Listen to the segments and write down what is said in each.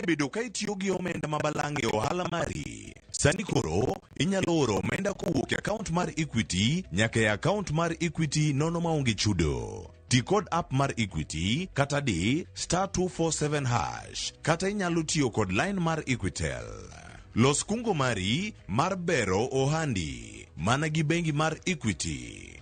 Isebedo ka itiyo gi omenda ma balang' e ohala mari? Sani koro inyalo oro omenda kowuok e akaont mar Equity nyaka e akaont mar Equity nono maonge chudo. Ti kod app mar Equity kata di *247 hash kata inyalo tiyo kod line mar Equitel. Los kungo mari mar bero ohandi mana gi bengi mar Equity.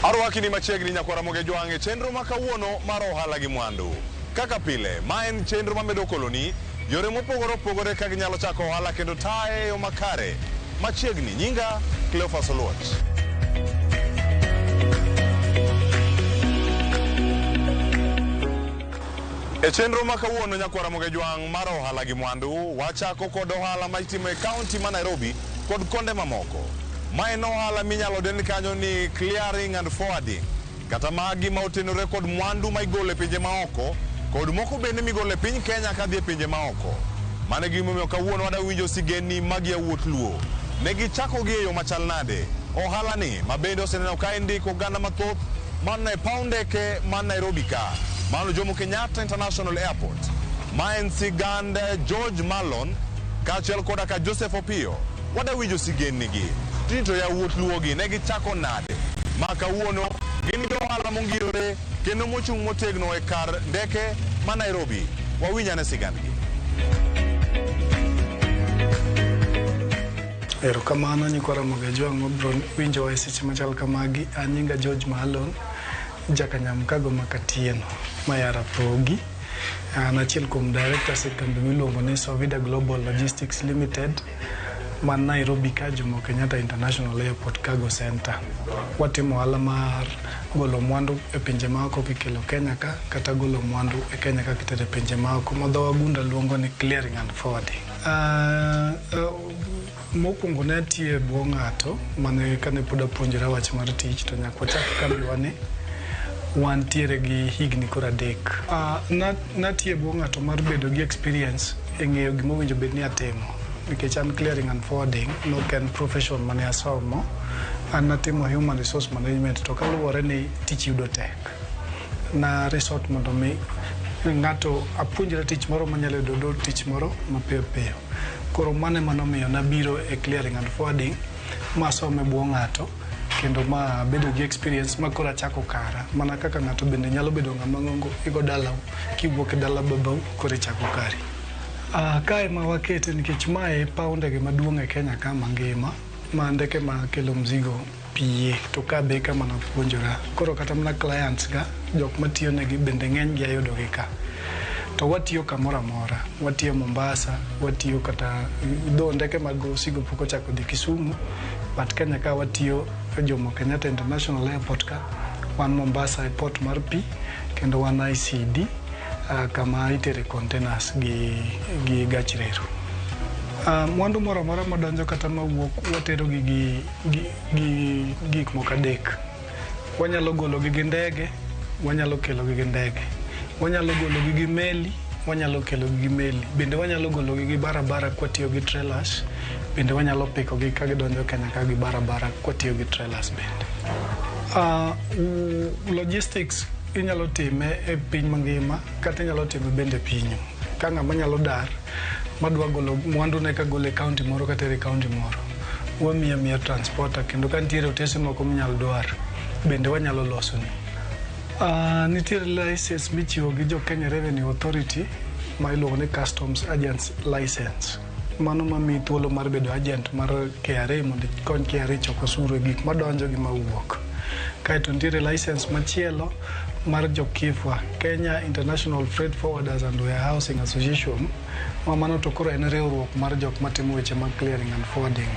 Arwakini machiegni nyakwara Moge Jwang' e chenro ma kawuono mar ohala gi mwandu. Kaka pile, ma en chenro mamedo koloni yore mopogore opogore ka ginyalo chako ohala kendo taye e yo makare. Machiegni, nyinga Cleophas Oluoch. E chenro ma kawuono nyakwara Moge Jwang' mar ohala gi mwandu, wachako kod ohala ma itimo e kaunti ma Nairobi kod konde mamoko. Ma en ohala minyalo dend kanyo ni clearing and forwarding, kata magi ma otenore kod mwandu ma igolo e pinje maoko kod moko bende migolo e piny Kenya kadhi e pinje maoko. Mano e gimomiyo kawuono wadwa winjo sigendni mag yawuot Luo. Ne gichako gi e yo machal nade? Ohala ni ma bende oseneno ka indiko oganda mathoth man e paw ndeke man Nairobi ka, mano Jomo Kenyatta International Airport. Ma en sigand George Malon kaachiel koda ka Joseph Opiyo. Wadwa winjo sigendni gi. Tini to yawuot Luo gi ne gichako nade ma kawuono gin gi ohala mongirore kendo mochung' motegno e kar ndeke ma Nairobi. Wawinj ane sigandgi. Erokamano nyikwa Ramogi Ajwang' mabiro winjowa e seche machal kamagi. An nyinga George Malon, Jakanyamkago ma Katieno, maya Rapogi. An achiel kuom directors e kambi miluongo ni Sovida Global Logistics Limited man Nairobi ka Jomo Kenyatta International Airport Cargo Center. Watimo ohala mar golo mwandu e pinje maoko kikelo Kenya ka kata golo mwandu e Kenya ka kitero e pinje maoko ma dho wagunda luongo ni clearing and forwarding. Mokwongo ne atiyo e bwo ng'ato mane kane pod apuonjora wach mar tich to nyaka wachak kambiwa ni wantiere gi higni koro adek. Natiyo e bwo ng'ato mar bedo gi experience e ng'eyo gima owinjo bed ni atimo nikech an clearing and forwarding nok en profession mane asomo. An natimo human resource management to kaluwore ni tich yudo tek, na resort mondo mi ng'ato apuonjra tich moro manyalo yudo tich moro mapiyo piyo. Koro mano ema nomiyo nabiro e clearing and forwarding masome bwo ng'ato kendo ma abedo gi experience ma koro achako kara. Mana kaka ng'ato bende nyalo bedo ng'ama ng'ongo igo dalau kiwuok e dala babau koro ichako kari. Kae ma wakete nikech mae e paw ndege maduong' e Kenya ka mangima ma ndeke makelo mzigo piye to ka be kama napuonjora. Koro kata mana clients ga jok matiyo negi bende ng'eny gi ayudo gi ka. To watiyo kamoro amora, watiyo Mombasa, watiyo kata dho ndeke mag osigo pok ochako dhi Kisumu, but Kenya ka watiyo Jomo Kenyatta International Airport ka, wan Mombasa e port mar pi kendo wan ICD kama itere containers gi gach reru. Mwandu moro amora madonjo kata mawuok watero gi gi gik moko adek. Wanyalo golo gi gi ndege, wanyalo kelo gi gi ndege. Wanyalo golo gi gi meli, wanyalo kelo gi gi meli. Bende wanyalo golo gi gi barabara kwatiyo gi trailers, bende wanyalo piko gi ka gidonjo Kenya ka gi barabara kwatiyo gi trailers bende. Logistics inyalo time e piny mangima kata inyalo time bende e pinyu. Ka ng'ama nyalo dar madwa golo mwandu ne kagolo e kaunti moro katere e kaunti moro, wamiyo amiya transporter kendo ka nitiere otese moko minyalo dwar bende wanyalo losoni. Nitiere license michiwo gi jo Kenya Revenue Authority ma iluongo ni Customs Agents License. Mano mamiyi thuolo mar bedo agent mar KRA mondo ikony KRA choko osuru e gik madonjo gi mawuok. Kaeto nitiere license machielo mar jo KIFWA, Kenya International Freight Forwarders and Warehousing Association, ma mano to koro en riwruok mar jok matimo weche mag clearing and forwarding.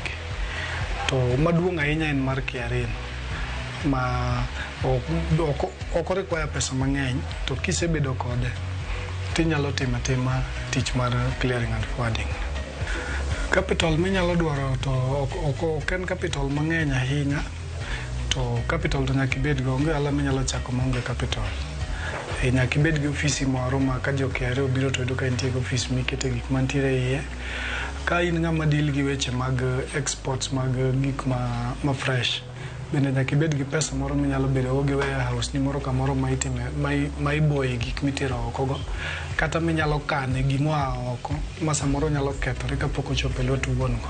To maduong' ahinya en mar KRA no ma Ok orequire pesa mang'eny, to kisebedo kode tinyalo timo atima tich mar clearing and forwarding. Capital minyalo dwaro to ok en capital mang'eny ahinya, to capital to nyaka ibed go. Onge ohala minyalo chako maonge capital. Nyaka ibed gi ofisi moro ma ka jo KRA obiro to yudo ka intie gi ofis mikete gik mantiere e iye. Ka in ng'ama deal gi weche mag exports mag gik ma fresh, bende nyaka ibed gi pesa moro minyalo bedo go gi warehouse ni moro kamoro ma itime ma iboye gik mitero oko go, kata minyalo kane gimoa oko ma samoro nyalo kethore kapok ochopo e lwet wuon go,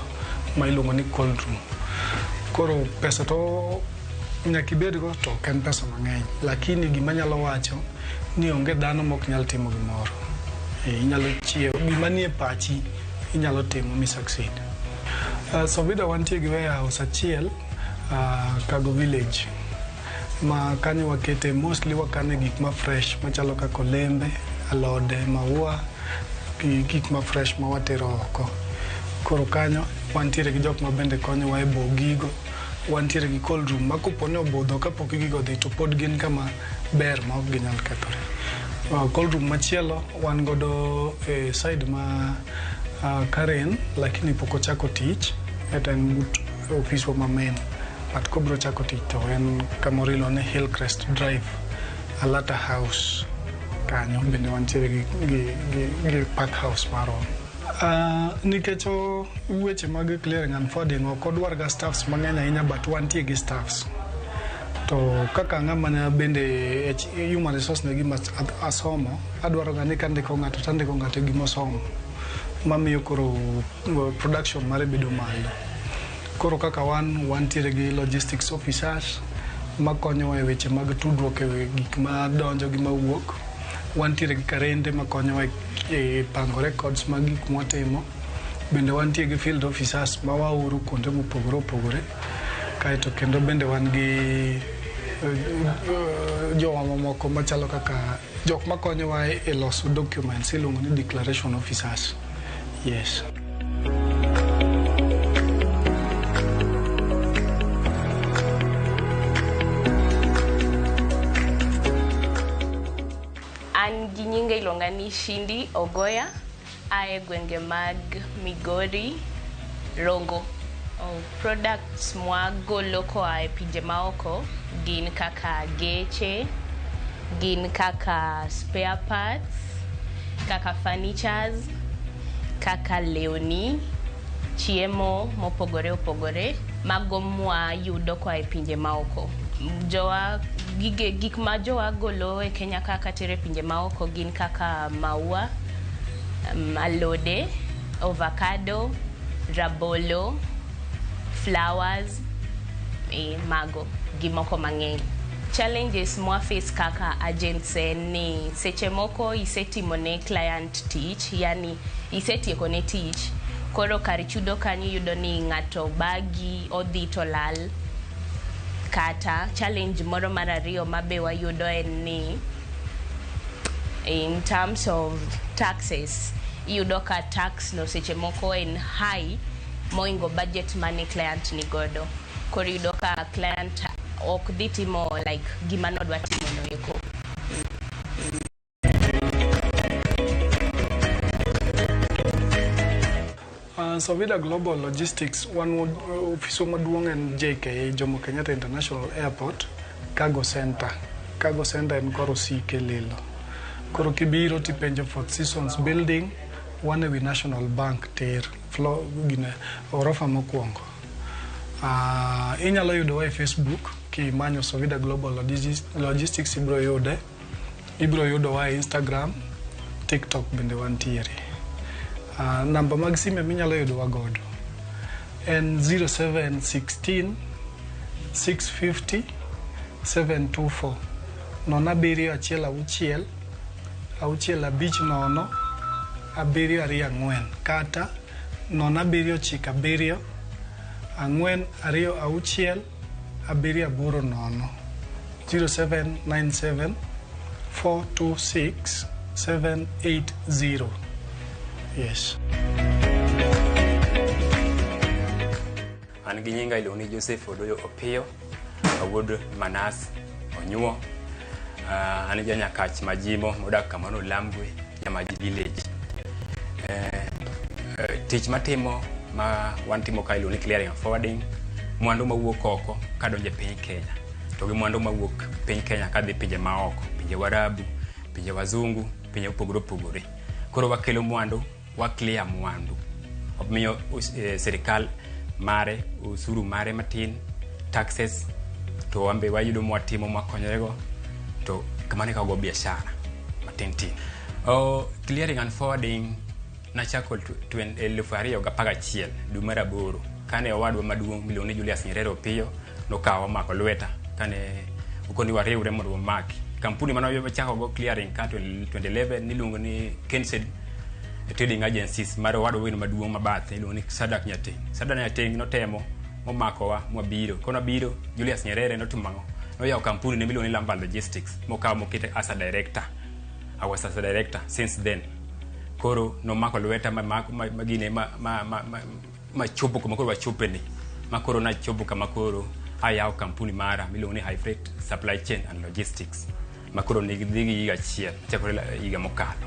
ma iluongo ni cold room. Koro pesa to nyaka ibed go, to ok en pesa mang'eny, lakini gima nyalo wacho ni onge dhano mok nyal timo gimoro. Inyalo chiewo gima nie pachi, inyalo timo mi succeed. Sovida wantie gi warehouse achiel, Kago Village, ma kanyo wakete mostly wakane gik ma fresh machalo kaka olembe, alode, maua gi gik ma fresh ma watero oko. Koro kanyo wantiere gi jok ma bende konyowa e bo gigo. Wantiere gi cold room ma kopo ni obudho kapok gigo odhi to pod gin kama ber ma ok ginyal kethore. Cold room machielo wan godo e side ma Karen, lakini pok ochako tich, eta en but ofiswa ma main. But kobro chako tich to en kamoro iluongo ni Hillcrest Drive, Alata House. Kanyo bende wantiere gi pack house marwa. Nikech weche mag clearing and forwarding ok odwar ga staffs mang'eny ahinya, but wantie gi staffs. To kaka ng'ama ne bende human resource ne gima asomo, adwaro ga ni kandiko ng'ato to andiko ng'ato e gima osomo, mamiyo koro production mare bedo malo. Koro kaka wan wantiere gi logistics officers makonyowa e weche mag tudruok e gik madonjo gi mawuok. Wantiere gi karende makonyowa e pango records mag gik mwatimo. Bende wantie gi field officers ma waoro kuonde mopogore opogore. Kaeto kendo bende wan gi jowa mamoko machalo kaka jok makonyowa e loso documents iluongo ni declaration officers. Yes. An gi nyinga iluonga ni Shindi Ogoya, ae gwenge mag Migori, Rongo. Products mwagolo koa e pinje maoko gin kaka geche, gin kaka spare parts, kaka furnitures, kaka lewni, chiemo mopogore opogore, mago mwayudo koa e pinje maoko. Jowa gige gik ma jowa golo e Kenya ka katero e pinje maoko gin kaka maua, alode, avocado, rabolo, flowers, mago gi moko mang'eny. Challenges mwa face kaka agents en ni seche moko isetimo ne client tich, yani isetieko ne tich, koro kar chudo kanyo iyudo ni ng'ato bagi odhi to lal. Kata challenge moro mar ariyo mabe wayudo en ni in terms of taxes, iyudo ka tax no seche moko en high moingo budget mane client ni godo. Koro iyudo ka client ok dhi timo like gima nodwa timo no eko. Sovida Global Logistics wan ofiswa maduong' en JKIA, Jomo Kenyatta International Airport, Cargo Center. Cargo Center en kor Osike Lilo. Koro kibiro tipenjo Four Seasons Building, wan ewi National Bank tir, floor gine orofa mokwongo. Inyalo yudowa e Facebook kimanyo Sovida Global Logistics ibiro yude. Ibiro yudowa e Instagram, TikTok bende wantiere. Namba mag sime minyalo yudowa godo en 0716 650 724, 0716 650 724, kata 0797 426 780, 0797 426 780. Yes. An gi nyinga iluongo ni Joseph Odoyo Opiyo, awuod Manas Onyuo. An janyakach Majimo modak kamano Lambwe, Nyamaji village. Tich matimo ma wan timo ka iluongo ni clearing and forwarding, mwandu mawuok oko kadonjo e piny Kenya to gi mwandu mawuok piny Kenya kadhi pinje maoko, pinje Warabu, pinje Wazungu, pinje mopogore opogore. Koro wakelo mwandu, wa clear mwandu, omiyo sirikal mare usuru mare matin, taxes, to wan be wayudo mwatimo mwakonyorego, to kamano e kaka wago biashara matin tin. Oh, clearing and forwarding nachako 2011 dwe mar aboro kane owadwa maduong' miluongo ni Julius Nyerere Opiyo nokawa omako lweta kane okoni wariwre mondo wamaki kampuni mane wachako go clearing ka 2011 niluongo ni Kensed Trading Agencies mar owadwa wino maduong' mabathe iluongo ni Sadak Nyateng'. Sadak Nyateng' notemo momakowa mwabiro. Kone wabiro, Julius Nyerere notimo ang'o? Noyawo kampuni ne miluongo ni Lambert Logistics mokawo mokete as a director. I was as a director since then. Koro nomako lweta ma ma gine ma chopo kuma koro wachopeni. Ma koro nachopo kama koro ayawo kampuni mara miluongo ni High Freight Supply Chain and Logistics. Ma koro nigi dhi gi higa achiel, chakore higa mokalo.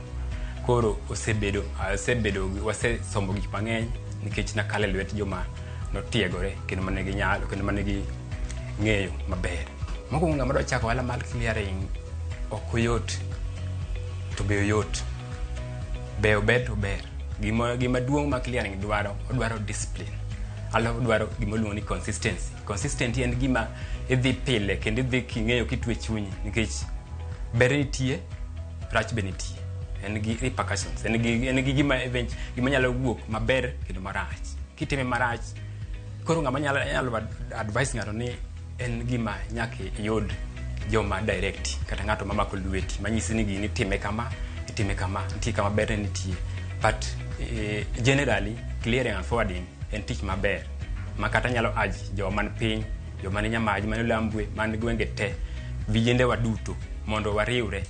Koro osebedo, asebedo, wasesomo gik mang'eny nikech nakalo e lwet joma notiegore kendo mane gi nyalo kendo mane gi ng'eyo maber. Mokwongo ng'ama dwa chako ohala mar clearing ok oyot to be oyot. Be ober to ober. Gima duong' ma clearing dwaro, odwaro discipline. Alo odwaro gima iluongo ni consistency. Consistency en gima idhi pile kendo idhi king'eyo kitwe chunyi nikech ber nitie, rach be nitie. En gi repercussions, en gi gima event, gima nyalo wuok maber kendo marach. Kitime marach, koro ng'ama nyalo advice ng'ato ni en gima nyaka iyud joma direct kata ng'ato mamako lweti manyisi ni gini itime kama, itime kama, nitie kama berne nitie. But generally clearing and forwarding en tich maber ma kata nyalo urge joma man piny, joma ni Nyamaji, man Lambwe, man gwenge te, vijende wa duto mondo wariwre.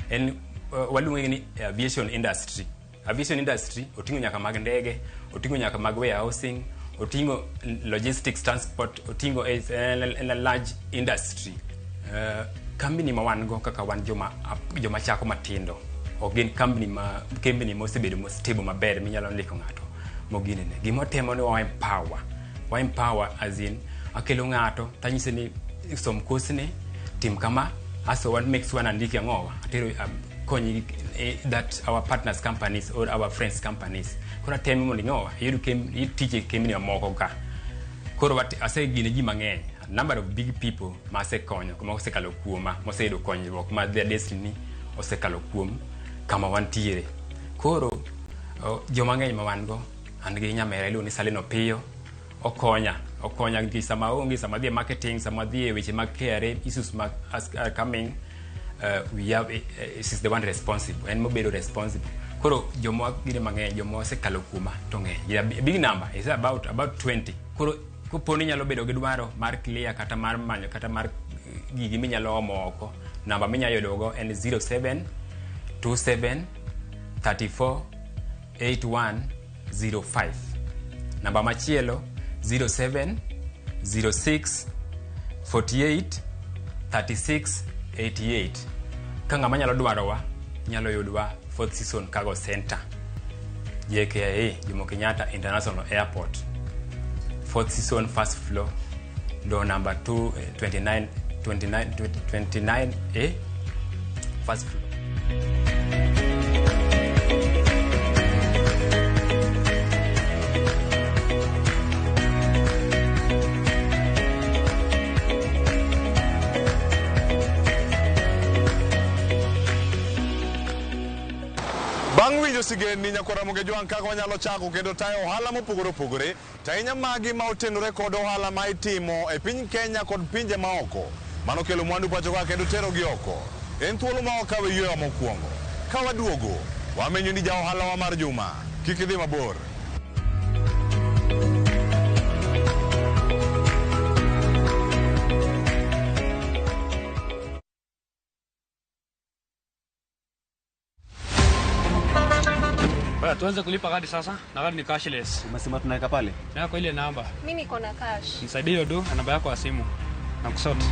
En waluonge ni aviation industry. Aviation industry oting'o nyaka mag ndege, oting'o nyaka mag warehousing, oting'o logistics transport, oting'o en a large industry. Kambini ma wan go kaka wan joma chako matindo ok gin kambini mosebedo mo stable maber minyalo ndiko ng'ato moginene. Gima watemo ni wa empower as in akelo ng'ato tanyise ni som course ni, tim kama, aso wan make sure nandiki ang'owa atero konyi that our partners companies or our friends companies. Koro atemo mondo ing'owa iyud tich e kembni mamoko ka. Koro asegine ji mang'eny, a number of big people ma asekonyo ma osekalo kuoma, moseyudo konyruok ma their destiny osekalo kuom kama wantiere. Koro joma ng'eny ma wan go, an gi nyamera iluongo ni Salino Piyo, okonya nikech sama aonge, sama adhi e marketing, sama adhi e weche mag KRA issues mag are coming, we have she's the one responsible, en mobedo responsible. Koro joma gine mang'eny, joma osekalo kuoma to ng'eny. Yeah, a big number is about 20. Koro kopo ni nyalo bedo gi dwaro mar clear kata mar manyo kata mar gigi minyalo omo oko, namba minyalo yudogo en 07 27 34 8105. Namba machielo 07 06 48 36 88. Ka ng'ama nyalo dwarowa nyalo yudwa Fourth Season Cargo Center, JKIA, Jomo Kenyatta International Airport, Fourth Season, first floor, door number 2, 29 29 29A, first floor. Bang' winjo sigendni nyakwara Mogejwang' kaka wanyalo chako kendo tayo ohala mopogore opogore, to ahinya magi ma otenore kod ohala ma itimo e piny Kenya kod pinje maoko. Mano kelo mwandu pacho ka kendo terogi oko. En thuolo ma wakawe yweyo mokwongo. Ka waduogo, wamenyo ni ja ohalawa mar juma. Kik idhi mabor. Bwana, tuanze kulipa kadi sasa na kadi ni cashless. Umesema tunaweka pale? Yako ile namba. Mimi niko na cash. Nisaidie hiyo do na namba yako ya simu. Na kusort.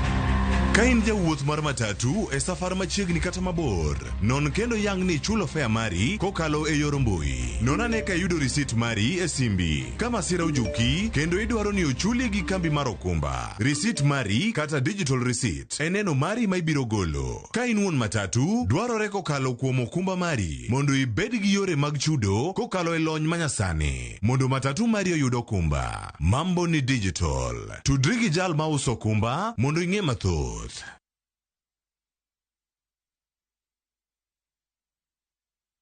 Ka in jawuoth mar matatu e safar machiegni kata mabor, non kendo yang ni ichulo fare mari kokalo e yor mbui. Non ane ka iyudo risit mari e simbi. Ka masira ojuki kendo idwaro ni ochuli gi kambi mar okumba, risit mari kata digital receipt e neno mari ma ibiro golo. Ka in wuon matatu, dwarore kokalo kuom okumba mari mondo ibed gi yore mag chudo kokalo e lony manyasani mondo matatu mari oyud okumba. Mambo ni digital. Tudri gi jal mauso okumba mondo ing'e mathoth.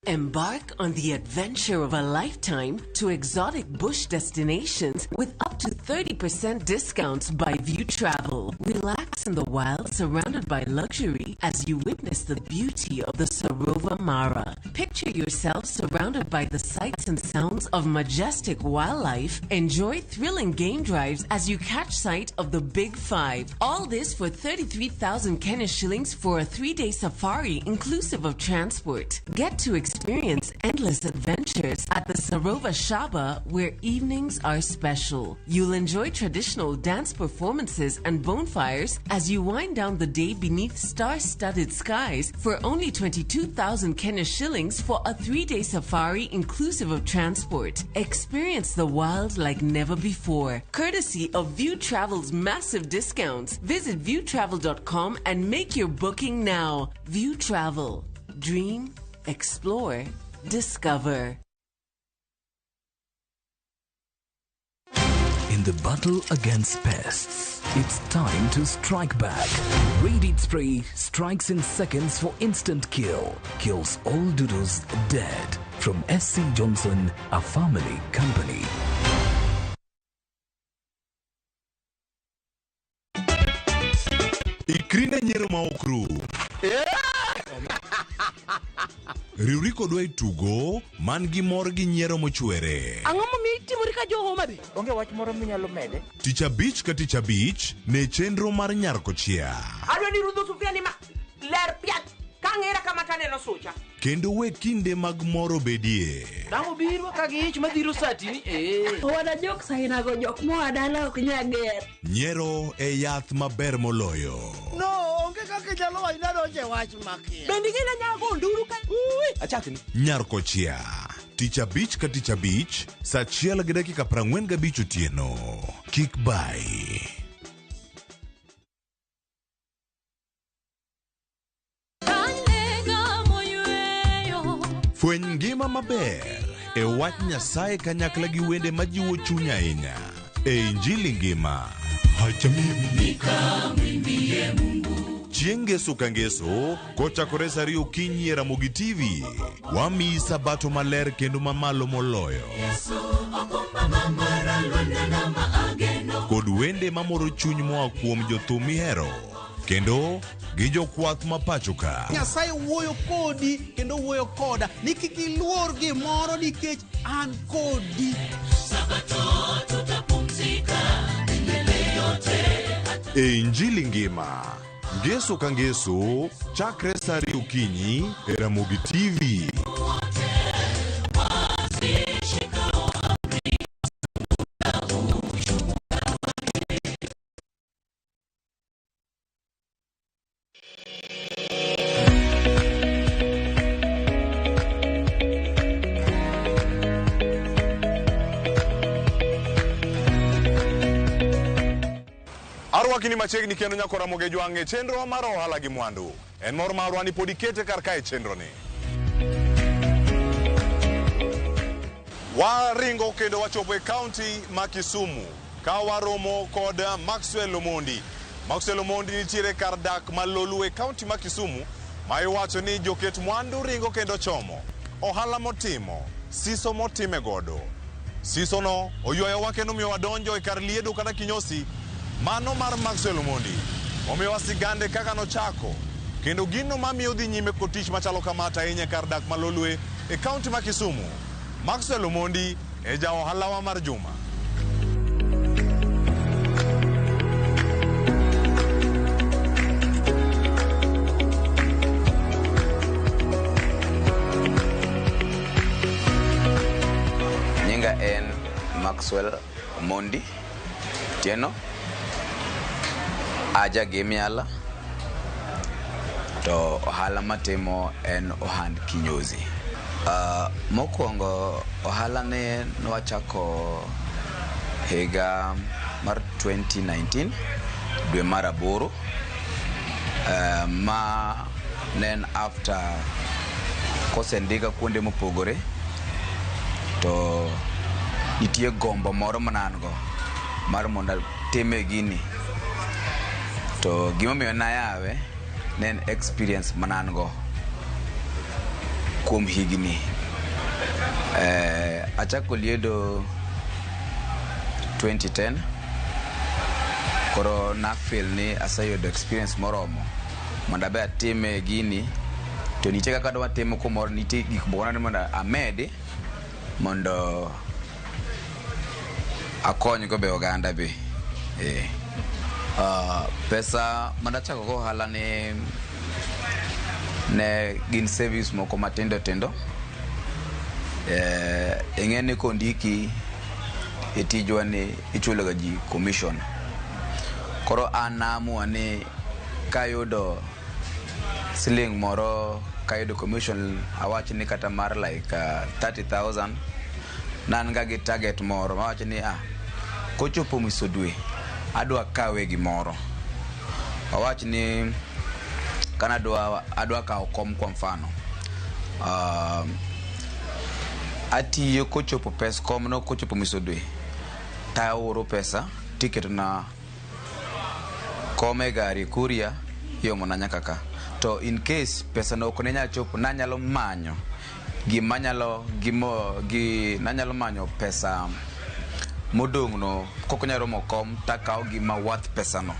Embark on the adventure of a lifetime to exotic bush destinations with up to 30% discounts by View Travel. Relax in the wild surrounded by luxury as you witness the beauty of the Sarova Mara. Picture yourself surrounded by the sights and sounds of majestic wildlife. Enjoy thrilling game drives as you catch sight of the Big Five. All this for 33,000 Kenya shillings for a 3-day safari inclusive of transport. Get to experience endless adventures at the Sarova Shaba, where evenings are special. You'll enjoy traditional dance performances and bonfires as you wind down the day beneath star-studded skies for only 22,000 Kenya shillings for a 3-day safari inclusive of transport. Experience the wild like never before, courtesy of View Travel's massive discounts. Visit viewtravel.com and make your booking now. View Travel. Dream, explore, discover. In the battle against pests, it's time to strike back. Raid Spray strikes in seconds for instant kill. Kills all doodles dead. From SC Johnson, a family company. Ikri ne nyiero ma ok rum. Riwri kodwa e tugo man gi mor gi nyiero mochwere. Ang'o momiyo itimori ka jo Homa Bay? Onge wach moro minyalo mede? Tich abich ka tich abich ne chenro mar Nyar Kochia. Adwa ni rudho sufria ni ma ler piat ka ang'era kama taneno sucha. Kendo we kinde mag mor obedie. Dang' obiro ka gi ich madhiro satini. Owada jok sainago jok moa dala ok nyal ger. Nyiero e yath maber moloyo. No, onge kaka inyalo wacho ni adonjo e wach makia. Bende ing'e ni anyalo go nduru ka? Achakni. Nyar Kochia. Tich abich ka tich abich, saa 1:45 otieno. Kik bai. Fweny ngima maber e wach Nyasaye kanyakla gi wende majiwo chuny ahinya e Injili ngima. Chieng' Ngeso ka Ngeso kochakore saa 2 okinyi e Ramogi TV, wamiyi sabato maler kendo mamalo moloyo. Kod wende mamoro chuny moa kuom jothum mihero kendo gi jokwath ma pacho ka. Nyasaye wuoyo kodi kendo wuoyo koda ni kik iluor gimoro nikech an kodi. E Injili ngima, Ngeso ka Ngeso, chakre saa 2 okinyi e Ramogi TV. Arwakini machiegni kendo nyako Ramogi Jwang' e chenro mar ohala gi mwandu. En mor marwa ni pod ikete kar kae chenro ni. Waringo kendo wachopo e kaunti ma Kisumu ka waromo kod Maxwell Omondi. Maxwell Omondi nitiere kar dak ma Lolwe e kaunti ma Kisumu ma iwacho ni joket mwandu ringo kendo chomo. Ohala motimo, siso motime godo. Siso no oywayowa kendo miyo wadonjo e kar liedo kata kinyosi mano mar Maxwell Omondi. Omiyowa sigande kaka nochako kendo gino mamiyo dhi nyime kod tich machalo kama ahinya e kar dak ma Lolwe e kaunti ma Kisumu. Maxwell Omondi e ja ohalawa mar juma. Nyinga en Maxwell Omondi Tieno. Aja Gemiala, To ohala matimo en ohand kinyozi. Mokwongo ohala ne nwachako higa mar 2019 dwe mar 8, ma ne en after kosendika kuonde mopogore to nitie gombo moro mane an go mar mondo atime gini. To gimomiyo nayawe ne en experience mane an go kuom higni. Achako liedo 2010, koro na feel ni aseyudo experience moromo mondo abe atime gini. To nitie kaka adwa timo kumoro, nitie gik moko ni mondo amedi mondo akony go be oganda be. Pesa manachako go ohala ni ne gin savings moko matindo tindo. Ing'e ni kondiki e tijwa ni ichulo ga ji commission. Koro an naamua ni kayudo siling moro, kayudo commission awach ni kata mar like 30,000, nan ga gi target moro mawach ni kochopo mwiso dwe adwa kawe gimoro. Awach ni kana adwa kawo kom kwa mfano. Atiyo kochopo pes komno kochopo mwiso dwe taoro pesa tiketo na kom e gari courier iomona nyaka ka. To in case pesa no ok ne nyal chopo, nanyalo manyo gima nyalo gimo gi nanyalo manyo pesa modong' no kok onyalo romo kom takawo gima worth pesa no.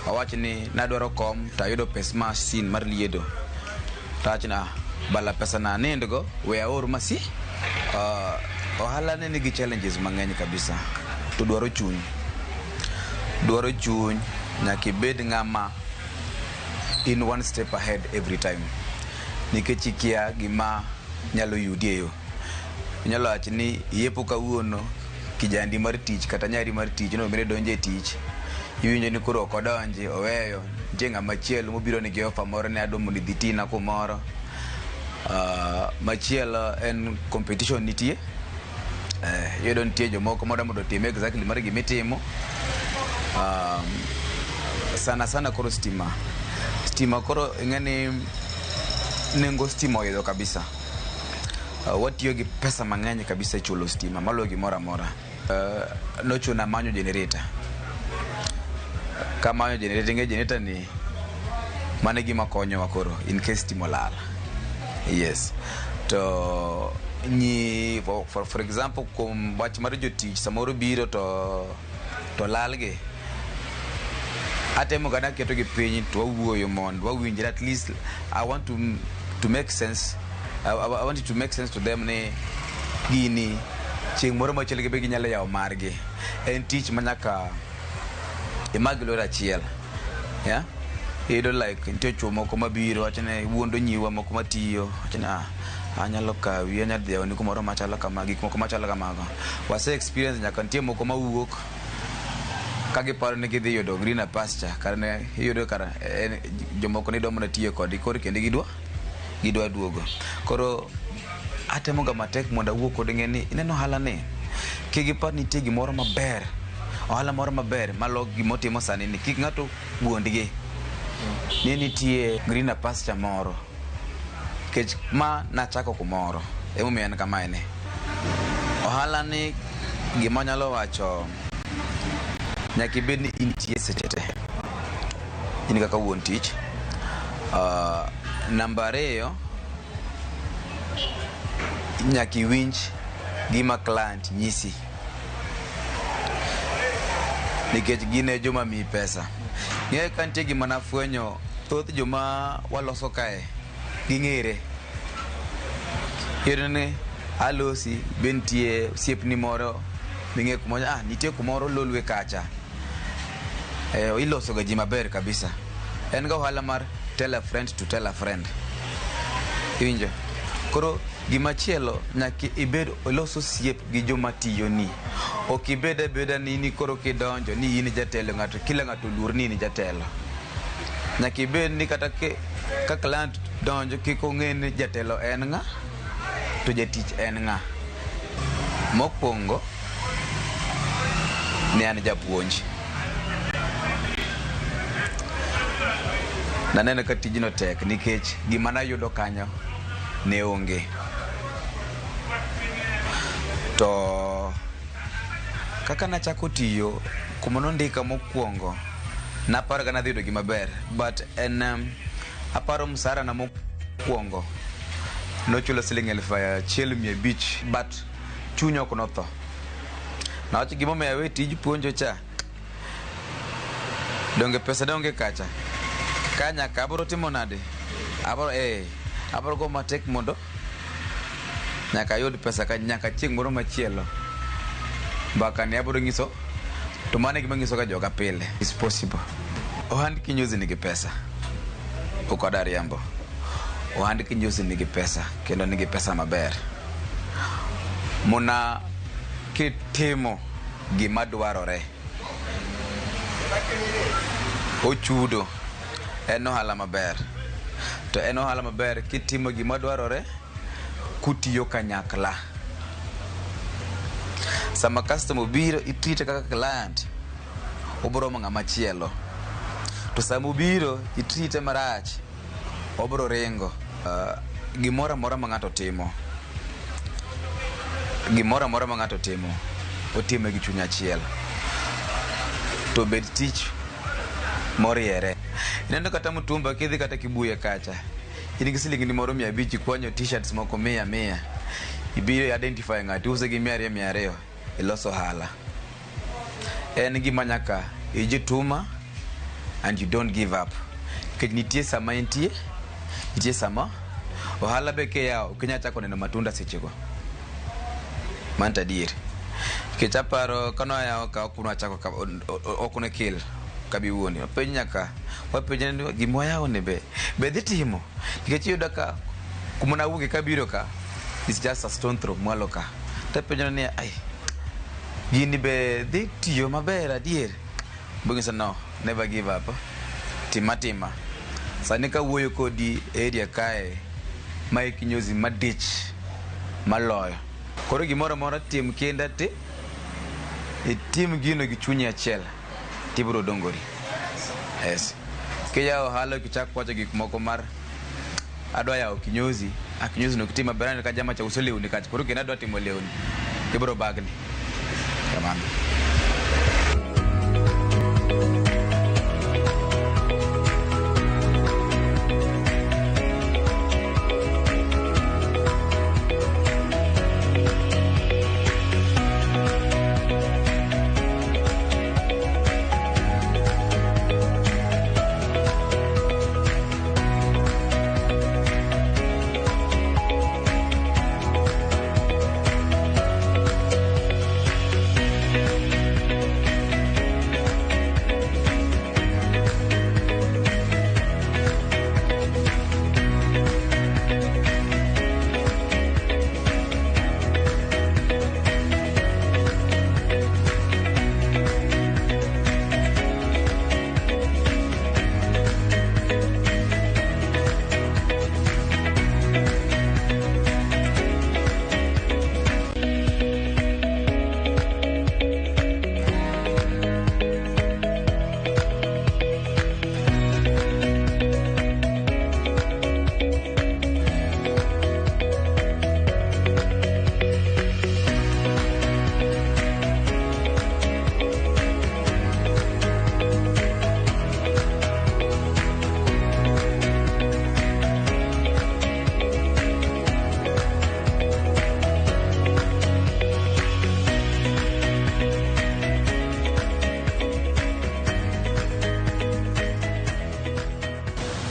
Awach ni nadwaro kom tayudo pes masin mar liedo. Tawach ni bala pesa na anind go we aor masi. Ohala ne nigi challenges mang'eny kabisa to dwaro chuny. Dwaro chuny, nyaka ibed ng'ama in one step ahead every time. Nikech ikia gima nyalo yudi e yo. Inyalo wacho ni iepo kawuono kijandi mar tich kata nyari mar tich no bende donjo e tich. Iwinjo ni koro ok odonji, oweyo. Nitie ng'ama chielo mobiro nigi offer moro ni adwa mondo idhi tina kumoro. Machielo en competition nitie. Iyudo nitie jomoko madwa mondo otim exactly mar gimitimo. Sana sana koro stima. Stima koro ing'e ni nengo stima oidho kabisa. Watiyo gi pesa mang'eny kabisa e chulo stima maloyo gimoro amora. Nochuna manyo generator. Kamanyo generator, ing'e generator ni mano e gima konyowa koro in case stima olal. Yes. To nyi for example kuom wach mar jotich samoro biro to lal gi. Atemo ga naketo gi piny to wawuoyo mondo wawinjre, at least I want to make sense. I want it to make sense to them ni gini chieng' moro machielo gibe ginyalo yawo margi. En tich ma nyaka imak gi lwedo achiel. Yeah? Iyudo like nitie chuo moko mabiro wacho ni wuondo nyiwa moko matiyo wacho ni anyalo kawi, anyalo dhi yawoni kumoro machalo kama, gik moko machalo kamago. Wase experience nyaka nitie moko mawuok ka giparo ni gidhi yudo greener pasture, kar ne iyudo kar en jomoko ne dwa mana tiyo kodgi koro kendo gidwa duogo. Koro atemo ga matek mondo awuo kodgi ni ineno ohala ni kik gipar nitie gimoro maber, ohala moro maber malo gimotimo sani ni kik ng'ato wuondgi ni nitie greener pasture moro. Nikech ma nachako kumoro emomiyo en kamae ni. Ohala ni gima anyalo wacho nyaka ibed ni intie seche te. In kaka wuon tich. Namba 2, nyaka iwinj gima client nyisi. Nikech gin e joma miyi pesa. Ng'eyo ka nitie gima nafwenyo, thoth joma waloso kae ging'ere. Iyudo ni alosi be nitie osiepni moro ming'e kumoro, nitie kumoro Lolwe kacha. Iloso ga ji maber kabisa. En ga ohala mar tell a friend to tell a friend. Iwinjo? Koro gimachielo nyaka ibed ilos osiep gi joma tiyoni. Ok ibed abeda ni in koro kidonjo ni in jatelo, ng'ato kila ng'ato oluor ni in jatelo. Nyaka ibed ni kata Ka client donjo kik ong'e ni jatelo en ng'a to jatich en ng'a. Mokwongo ne an japuonj. Naneno ka tijno tek nikech gima nayudo kanyo ne onge. To kaka nachako tiyo kuma nondika mokwongo naparo ka nadhi yudo gima ber but en aparo msara na mokwongo nochulo siling 1500 but chunya ok notho. Nawacho gimomiyo awe tij puonjo cha donge pesa donge kacha ka nyaka abro timo nade abro abro go matek mondo nyaka ayud pesa ka nyaka chieng' moro machielo mbaka ni abro nyiso to mano e gima nyiso ga joga pile is possible. Ohand kinyozi nigi pesa ok adwa riambo. Ohand kinyozi nigi pesa kendo nigi pesa maber muna kitimo gima dwarore ochudo en ohala maber to en ohala maber kitimo gima dwarore kutiyo kanyakla. Sama customer obiro itreat kaka client obro romo ng'ama chielo to sama obiro itreat marach obro ringo. Gimoro amora ma ng'ato timo gimoro amora ma ng'ato timo otime gi chuny achiel to bed tich moriere. Ineno kata mtumba kidhi kata Kibuye kacha in gi silingni moro 500 ikwanyo t-shirts moko 100 100 ibiro identify ng'ato iuse gi 200 200 iloso ohala. En gima nyaka ijituma and you don't give up nikech nitie sama intie nitie sama ohala be kiyawo ok inyal chako neno matunda sechego. Mano to adier. Nikech aparo kane wayawo ka ok nwachako ok ne kill kabi wuondi. Wapenjo nyaka wapenjo ni gima wayawo ni be dhi timo nikech iyudo ka kuma nawuoke kabiro ka is just a stone throw mwalo ka. Tapenjo ni ai gini be dhi tiyo maber adier. Bong'isa no never give up. Tima tima. Sani kawuoyo kodi e area kae mae kinyozi madich maloyo. Koro gimoro amora tim kinda ti itim gino gi chunyi achiel tibiro dongori. Yes. Kiyawo ohala ok ichak wacho gik moko mar adwa yawo kinyozi, a kinyozi no ok tim maber aneno ka jama cha uso lewni kacha koro kendo adwa timo lewni. Ibiro bagni. Kamano.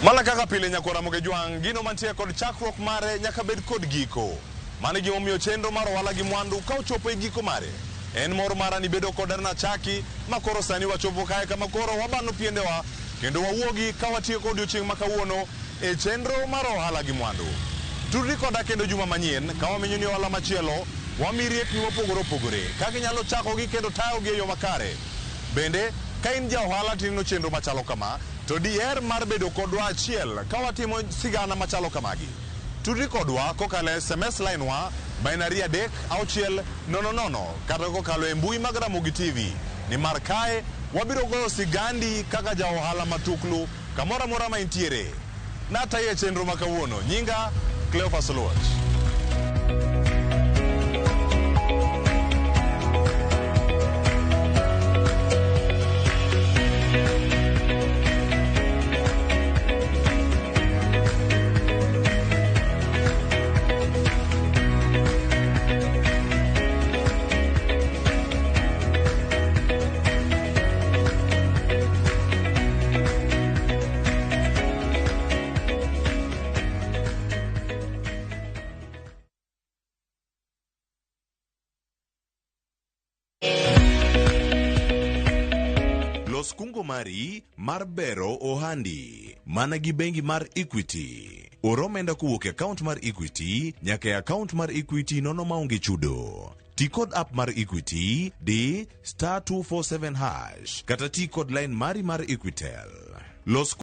Mana kaka pile nyakwar Ramogi Jwang', gino mantie kod chakruok mare nyaka bed kod giko. Mano e gimomiyo chenro mar ohala gi mwandu ka ochopo e giko mare. En mor mara ni bedo koda nachaki ma koro sani wachopo kae kama koro wabano piendewa kendo wawuogi ka watieko odiochieng' ma kawuono e chenro mar ohala gi mwandu. Tudri koda kendo juma manyien ka wamenyo ni ohala machielo wami riekni mopogore opogore kaka inyalo chakogi kendo tayogi e yo makare. Bende, ka in ja ohala tineno chenro machalo kama, To diher mar bedo kodwa achiel ka watimo sigana machalo kamagi. Tudri kodwa kokalo e SMS line wa ma en 2 3 6 0 0 kata kokalo e mbui mag Ramogi TV. Nimar kae wabiro goyo sigandi kaka ja ohala matuklu kamoro amora ma intiere. Natayo e chenro ma kawuono. Nyinga Cleophas Oluoch. Los kungo mari mar bero ohandi mana gi bengi mar Equity. Or omenda kowuok e akaont mar Equity nyaka e akaont mar Equity nono maonge chudo. Ti kod app mar Equity di *247# kata ti kod line mari mar Equitel. Los